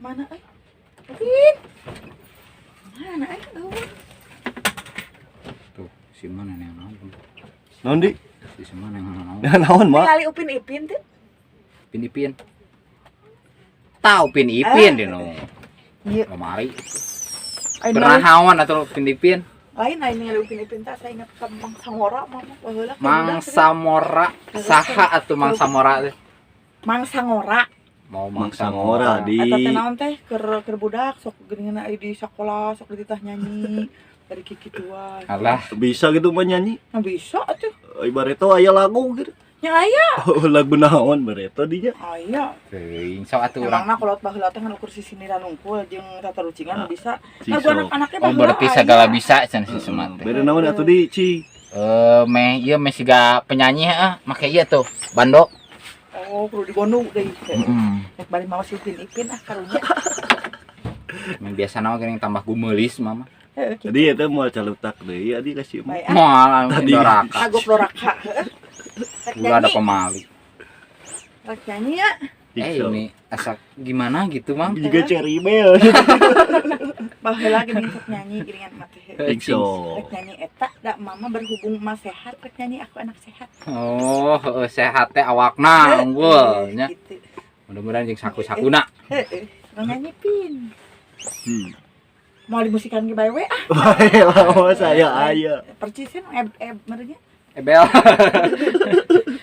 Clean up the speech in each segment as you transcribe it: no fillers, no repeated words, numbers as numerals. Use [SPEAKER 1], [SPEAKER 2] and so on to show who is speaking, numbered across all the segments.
[SPEAKER 1] Mana euy? Upin. Mana euy? Eueuh.
[SPEAKER 2] Tuh, si mana yang naon?
[SPEAKER 3] Naon, Di?
[SPEAKER 2] Si mana yang naon?
[SPEAKER 3] Naon, Mak?
[SPEAKER 1] Ningali Upin Ipin tuh.
[SPEAKER 2] Upin Ipin. Tahu Upin Ipin deh no.
[SPEAKER 1] Iya.
[SPEAKER 2] Lemari.
[SPEAKER 1] Aing
[SPEAKER 2] Pernah hawan atau Upin Ipin?
[SPEAKER 1] Lain aing ningali Upin Ipin teh saya ingat ka Mangsa Ngora mama baheula keur
[SPEAKER 2] Mangsa Mora, saha atuh Mangsa Mora teh?
[SPEAKER 1] Mangsa Ngora.
[SPEAKER 2] Mau
[SPEAKER 3] Mangsa Ngora, Di.
[SPEAKER 1] Eta teh naon teh keur keur budak sok geuningan aya di sakola sok dititah nyanyi dari kikituan.
[SPEAKER 2] Alah,
[SPEAKER 3] Bisa gitu mah nyanyi.
[SPEAKER 1] Nah, bisa atuh.
[SPEAKER 3] Ibaratnya aya lagu gitu.
[SPEAKER 1] Nya aya.
[SPEAKER 3] Oh, lagu naon bareto dinya?
[SPEAKER 1] Aya.
[SPEAKER 2] Teuing sok atuh urang.
[SPEAKER 1] Emangna kolot baheula teh ngan ukur sisiniran unggul jeung tatarucingan
[SPEAKER 3] Ah,
[SPEAKER 1] bisa.
[SPEAKER 3] Cing
[SPEAKER 1] Lagu
[SPEAKER 3] sok.
[SPEAKER 1] anak-anaknya
[SPEAKER 2] Oh,
[SPEAKER 1] baheula
[SPEAKER 2] berarti
[SPEAKER 1] aya.
[SPEAKER 2] segala bisa cenah si Semat teh.
[SPEAKER 3] Beda naon atuh, Di, Ci?
[SPEAKER 2] Eh, meh ieu meh siga penyanyi heeh, make ieu tuh, bando.
[SPEAKER 1] Oh, kudu dibonu deui.
[SPEAKER 2] Heeh.
[SPEAKER 1] Rek bari mawa si Upin Ipin ah karunya.
[SPEAKER 2] Meh biasa nama geuning tambah gumelis mama.
[SPEAKER 1] Heeh, kitu.
[SPEAKER 3] Jadi eta moal calutak deui adi ka si
[SPEAKER 1] Bae ah.
[SPEAKER 2] Moal
[SPEAKER 3] Tadi.
[SPEAKER 2] doraka.
[SPEAKER 1] Kagok doraka. Heeh. Rek
[SPEAKER 2] Ulah ada
[SPEAKER 1] nyanyi.
[SPEAKER 2] pemali.
[SPEAKER 1] Rek nyanyi ya.
[SPEAKER 2] Eh, ini asa gimana gitu, Mang?
[SPEAKER 3] Juga Cherry Bell.
[SPEAKER 1] Baheula geuning sok nyanyi geuningan mah teh.
[SPEAKER 2] Eh,
[SPEAKER 3] Cing sok.
[SPEAKER 1] Rek nyanyi eta da mama berhubung emak sehat rek nyanyi aku anak sehat.
[SPEAKER 2] Oh, heeh, sehat teh awakna unggul nya.
[SPEAKER 1] Gitu.
[SPEAKER 2] Mudah-mudahan jeung saku-sakuna.
[SPEAKER 1] Heeh. Rek nyanyi, Pin. Mau dimusikan ge bae we ah.
[SPEAKER 3] Bae lah saya aya.
[SPEAKER 1] Percisin eb eb merenya.
[SPEAKER 2] Ebel.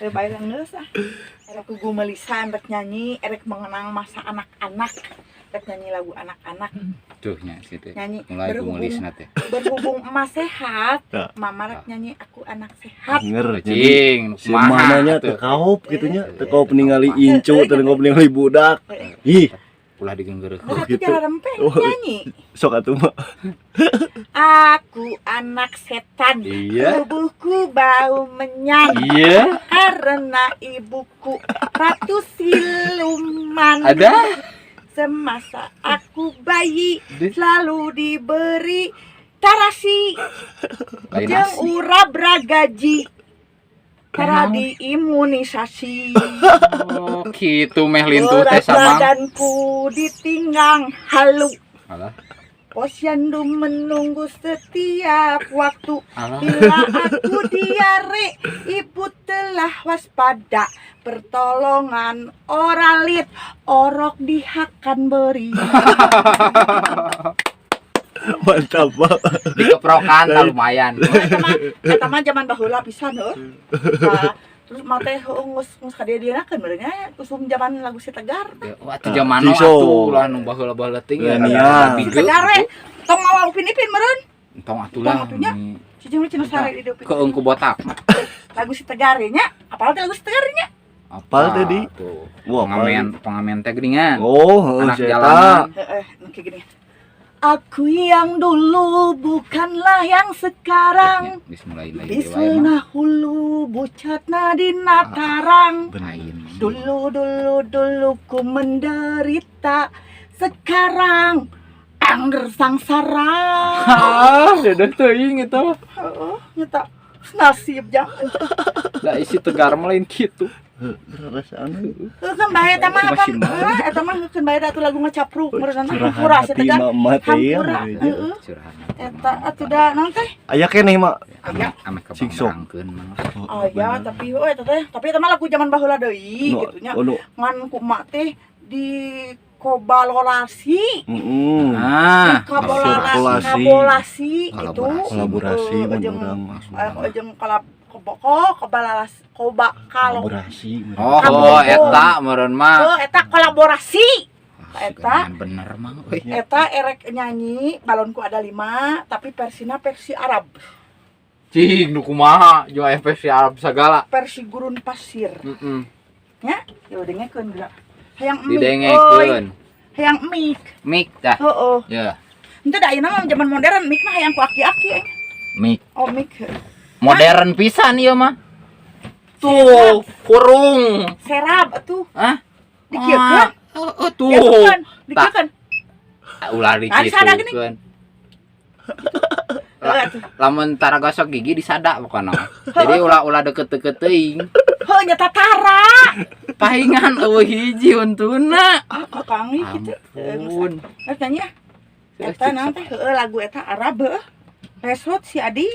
[SPEAKER 1] Eh bae lah geus ah. Erek kugu melisan rek nyanyi, erek mengenang masa anak-anak. Rek nyanyi lagu anak-anak.
[SPEAKER 2] Tuh nya situ.
[SPEAKER 1] Nyanyi
[SPEAKER 2] Mulai
[SPEAKER 1] berhubung
[SPEAKER 2] gumelisna teh.
[SPEAKER 1] Berhubung emak sehat,
[SPEAKER 3] Tah.
[SPEAKER 1] mama rek nyanyi aku anak sehat.
[SPEAKER 3] Nger jadi
[SPEAKER 2] Cing,
[SPEAKER 3] si mananya
[SPEAKER 2] atuh.
[SPEAKER 3] teu kaup gitu nya, teu kaup
[SPEAKER 2] Teu
[SPEAKER 3] ningali
[SPEAKER 2] kaup.
[SPEAKER 3] incu, teu kaup ningali budak. Ih,
[SPEAKER 2] Ulah digenggeureuk.
[SPEAKER 1] Geus atuh
[SPEAKER 3] gitu.
[SPEAKER 1] cara rempeng
[SPEAKER 3] Oh.
[SPEAKER 1] nyanyi.
[SPEAKER 3] Sok atuh mah.
[SPEAKER 1] Aku anak setan. Tubuhku bau menyan karena ibuku ratu siluman.
[SPEAKER 2] Ada?
[SPEAKER 1] Semasa aku bayi
[SPEAKER 2] Deh.
[SPEAKER 1] selalu diberi tarasi
[SPEAKER 2] Lain
[SPEAKER 1] jeung
[SPEAKER 2] asli.
[SPEAKER 1] urap ragaji tara
[SPEAKER 2] Kenapa?
[SPEAKER 1] diimunisasi.
[SPEAKER 2] Oh, gitu meh lintuh teh
[SPEAKER 1] Berat
[SPEAKER 2] sama.
[SPEAKER 1] badanku ditinggang halu.
[SPEAKER 2] Alah,
[SPEAKER 1] Posyandu menunggu setiap waktu.
[SPEAKER 2] Alah.
[SPEAKER 1] Bila aku diare, ibu telah waspada. Pertolongan oralit, orok dihakan beri.
[SPEAKER 3] Mantap, Pak.
[SPEAKER 2] Dikeprokan tah lumayan.
[SPEAKER 1] Eta mah zaman baheula pisan heuh. Nah, terus mah teh heuh geus geus ka dieu-dieuna meureun nya usum zaman lagu si Tegar.
[SPEAKER 2] Ya, wah, atuh zaman
[SPEAKER 3] Cing sok.
[SPEAKER 2] atuh lah nu baheula-baheula ting ya.
[SPEAKER 3] Iya.
[SPEAKER 1] Si Tegar we tong mawa Upin Ipin meureun.
[SPEAKER 2] Tong atuh lah.
[SPEAKER 1] Tong atuh nya. Cicing cenah sare di dieu Upin.
[SPEAKER 2] Keung ku botak.
[SPEAKER 1] Lagu si Tegar nya, apal teh lagu si Tegar nya?
[SPEAKER 3] Apal teh, Di?
[SPEAKER 2] Tuh.
[SPEAKER 3] Wah,
[SPEAKER 2] Pengamen, pengamen teh geuningan.
[SPEAKER 3] Oh, heuh,
[SPEAKER 2] Anak
[SPEAKER 3] si eta.
[SPEAKER 2] jalanan.
[SPEAKER 1] Heeh, nu kayak gini. Aku yang dulu bukanlah yang sekarang.
[SPEAKER 2] Geus mulai lagi
[SPEAKER 1] Di
[SPEAKER 2] deui wae mah.
[SPEAKER 1] Sunah hulu bucatna dina tarang.
[SPEAKER 2] Lain.
[SPEAKER 1] Dulu dulu dulu ku menderita. Sekarang angger sangsara.
[SPEAKER 2] Ah, dedeh teuing eta mah.
[SPEAKER 1] Heeh, nyata nasib jangan.
[SPEAKER 2] Lah isi Tegar mah lain kitu.
[SPEAKER 3] Perasaan.
[SPEAKER 1] Heukeun bae eta mah apa?
[SPEAKER 2] Masih mau.
[SPEAKER 1] Heuh, eta mah heukeun bae da atuh lagu ngacapruk meureunana
[SPEAKER 3] Curahan
[SPEAKER 1] hampura si
[SPEAKER 3] hati
[SPEAKER 1] Tegar.
[SPEAKER 3] mama teh ya.
[SPEAKER 1] Hampura. Heeh.
[SPEAKER 2] Curahan.
[SPEAKER 1] Eta atuh da naon teh?
[SPEAKER 3] Aya keneh mak.
[SPEAKER 2] Ame ame
[SPEAKER 3] Cing sok.
[SPEAKER 2] kabangkeun mah.
[SPEAKER 1] Oh ya, tapi heuh eta teh, tapi eta mah lagu zaman baheula deui kitu nya.
[SPEAKER 3] Oh, nu.
[SPEAKER 1] Ngan ku mak teh di kobalolasi.
[SPEAKER 3] Heeh.
[SPEAKER 2] Ah,
[SPEAKER 1] Kabolasi,
[SPEAKER 3] Sirkulasi.
[SPEAKER 1] kabolasi gitu.
[SPEAKER 3] Kolaborasi
[SPEAKER 1] Heeh,
[SPEAKER 3] mun
[SPEAKER 1] jeung
[SPEAKER 3] urang mah.
[SPEAKER 1] Jeung kalab koboko kobalalas koba kalau
[SPEAKER 3] Kolaborasi.
[SPEAKER 2] Oh,
[SPEAKER 1] Kabogo.
[SPEAKER 2] oh, eta meureun mah.
[SPEAKER 1] oh eta kolaborasi.
[SPEAKER 2] Ah,
[SPEAKER 1] Eta.
[SPEAKER 2] geningan bener mah euy.
[SPEAKER 1] Eta erek nyanyi balonku ada lima tapi versina versi Arab.
[SPEAKER 2] Cing nu kumaha jeung aya versi Arab sagala.
[SPEAKER 1] Versi gurun pasir.
[SPEAKER 2] Heeh.
[SPEAKER 1] Nya ya dengekeun geura hayang mic euy.
[SPEAKER 2] Didengekeun.
[SPEAKER 1] Hayang mic.
[SPEAKER 2] Mic tah.
[SPEAKER 1] Heeh.
[SPEAKER 2] Ya,
[SPEAKER 1] Henteu da ayeuna mah zaman modern mic mah hayang ku aki-aki eh.
[SPEAKER 2] Mic.
[SPEAKER 1] Oh, mic.
[SPEAKER 2] Modern pisan ieu mah. Tuh, kurung.
[SPEAKER 1] Serab atuh.
[SPEAKER 2] Hah?
[SPEAKER 1] Dikieukeun.
[SPEAKER 2] Heeh, tuh.
[SPEAKER 1] Dikieukeun, dikieukeun.
[SPEAKER 2] Ulah
[SPEAKER 1] Nah, disada gini.
[SPEAKER 2] dikitukeun.
[SPEAKER 1] Heeh atuh.
[SPEAKER 2] Lamun tara gosok gigi disada pokona mah. Jadi ulah-ulah deket-deket teuing.
[SPEAKER 1] Heuh, nyata tara.
[SPEAKER 2] Paingan euweuh hiji untuna.
[SPEAKER 1] Ah, kapanggih kitu.
[SPEAKER 2] Ampun.
[SPEAKER 1] Geus nyanyi ah. Eta naon teh, heueuh, lagu eta Arab heueuh. Resot si Adi.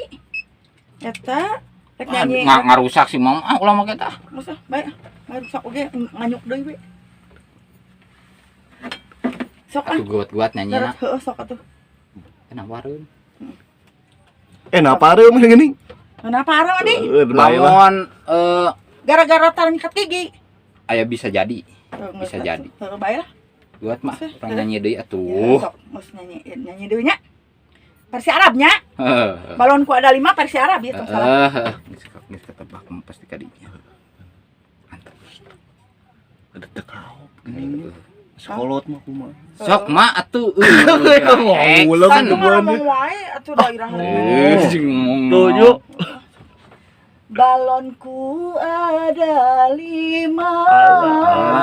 [SPEAKER 1] Eta rek nyanyi.
[SPEAKER 2] Nggak ngarusak si mama, ah, ulah make tah.
[SPEAKER 1] Masa bae bae rusak oge nganyuk deui we. Sok ah.
[SPEAKER 2] Atuh guat-guat nyanyi na.
[SPEAKER 1] Heueuh, sok atuh.
[SPEAKER 2] Kenapa wareun?
[SPEAKER 3] Eh, napa pareum gini?
[SPEAKER 1] Kenapa arang, Adi?
[SPEAKER 3] Eh, bae lah.
[SPEAKER 2] Lamun eh
[SPEAKER 1] Gara-gara tara nyikat gigi.
[SPEAKER 2] Aya bisa jadi.
[SPEAKER 1] Heuh,
[SPEAKER 2] Bisa
[SPEAKER 1] geus
[SPEAKER 2] jadi.
[SPEAKER 1] atuh. Heueuh, bae lah.
[SPEAKER 2] Guat mah
[SPEAKER 1] Bisa.
[SPEAKER 2] urang nyanyi deui
[SPEAKER 1] Ya,
[SPEAKER 2] atuh.
[SPEAKER 1] sok geus nyanyi nyanyi deui nya. Versi Arabnya.
[SPEAKER 2] Heeh.
[SPEAKER 1] Balonku ada lima versi Arab ya, tong salah.
[SPEAKER 2] Heeh. Geus geus ketebak mah pasti kadinya. Mantap.
[SPEAKER 3] Ada tekau gini. Sekolot mah kumaha.
[SPEAKER 2] Sok mah atuh.
[SPEAKER 3] Ngomong ulah
[SPEAKER 1] Kan
[SPEAKER 3] mah
[SPEAKER 1] ngomong wae atuh daerah.
[SPEAKER 2] Eh, sing ngomong.
[SPEAKER 3] Tuh, yuk.
[SPEAKER 1] Balonku ada lima.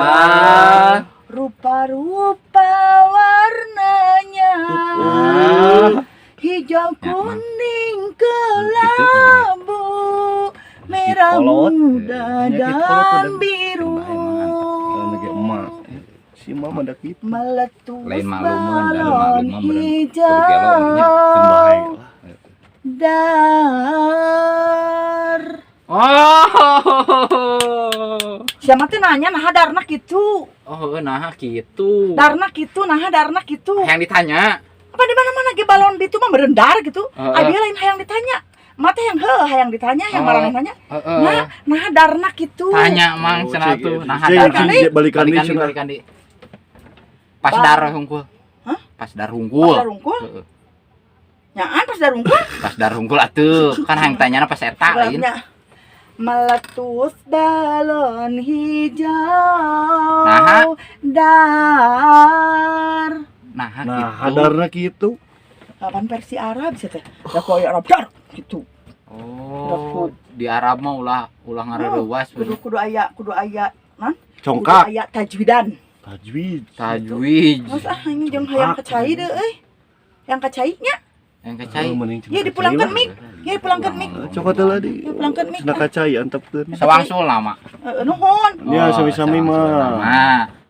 [SPEAKER 2] Ah.
[SPEAKER 1] Rupa-rupa warnanya.
[SPEAKER 2] Ah.
[SPEAKER 1] Hijau,
[SPEAKER 2] Ya,
[SPEAKER 1] kuning, kelabu, merah
[SPEAKER 3] Kolot.
[SPEAKER 1] muda
[SPEAKER 3] Ya, gitu, kolot
[SPEAKER 1] dan
[SPEAKER 3] udah.
[SPEAKER 1] biru.
[SPEAKER 3] Lagi emak. Si mama da kitu.
[SPEAKER 1] Meletus
[SPEAKER 2] Lain makluman, dan
[SPEAKER 1] balon
[SPEAKER 2] maklum mah meureun
[SPEAKER 1] hijau
[SPEAKER 2] kudu gelo nya,
[SPEAKER 3] Keun bae lah.
[SPEAKER 1] Dar.
[SPEAKER 2] Oh.
[SPEAKER 1] Siapa teh nanya nah darna kitu.
[SPEAKER 2] Oh, nah gitu.
[SPEAKER 1] Darna kitu, nah darna kitu.
[SPEAKER 2] Yang ditanya.
[SPEAKER 1] Apa di mana-mana ge balon itu mah merendar gitu.
[SPEAKER 2] Heeh.
[SPEAKER 1] Abi lain hayang ditanya. Mata yang heuh hayang ditanya, yang
[SPEAKER 2] Oh.
[SPEAKER 1] marah nanya.
[SPEAKER 2] Heeh.
[SPEAKER 1] Nah, nah darna kitu.
[SPEAKER 2] Tanya mang
[SPEAKER 3] Oh,
[SPEAKER 2] cenah
[SPEAKER 3] cek,
[SPEAKER 2] tuh. Nah,
[SPEAKER 3] cek,
[SPEAKER 2] darna.
[SPEAKER 3] cek, balikan deui
[SPEAKER 2] Balikan di,
[SPEAKER 3] cenah.
[SPEAKER 2] balikan di. Pas
[SPEAKER 1] Bal-
[SPEAKER 2] dar hungkul.
[SPEAKER 1] Hah?
[SPEAKER 2] Pas dar hungkul.
[SPEAKER 1] Pas dar hungkul?
[SPEAKER 2] Heeh.
[SPEAKER 1] Nyaan pas dar hungkul.
[SPEAKER 2] Pas dar hungkul atuh. Kan hayang tanyana pas eta lain.
[SPEAKER 1] Sebabnya meletus balon hijau
[SPEAKER 2] Naha?
[SPEAKER 1] Dar.
[SPEAKER 2] Nah,
[SPEAKER 3] Nah,
[SPEAKER 2] gitu.
[SPEAKER 3] hadarna kitu.
[SPEAKER 1] Kapan versi Arab sih teh? Da koyo Arab dar gitu.
[SPEAKER 2] Oh, di Arab mah ulah ulah ngareuwas.
[SPEAKER 1] Kudu kudu aya nan? Kudu
[SPEAKER 3] Congkak.
[SPEAKER 1] aya tajwidan.
[SPEAKER 3] Tajwid.
[SPEAKER 2] Tajwid.
[SPEAKER 1] Terus ah ini jeung hayang kacai deui euy. Yang kacai nya.
[SPEAKER 2] Yang kacai.
[SPEAKER 3] Oh, mending cenah
[SPEAKER 1] Ya dipulangkeun
[SPEAKER 3] kacai
[SPEAKER 1] mik. Ya dipulangkeun mik.
[SPEAKER 3] lah. Coba teh lah di.
[SPEAKER 1] Ya, pulangkeun mik.
[SPEAKER 3] Cenah kacai antepkeun.
[SPEAKER 2] Sawangsul lama.
[SPEAKER 1] Heeh, nuhun.
[SPEAKER 3] Ya, sami-sami
[SPEAKER 2] sawangsul
[SPEAKER 3] mah.
[SPEAKER 2] lama.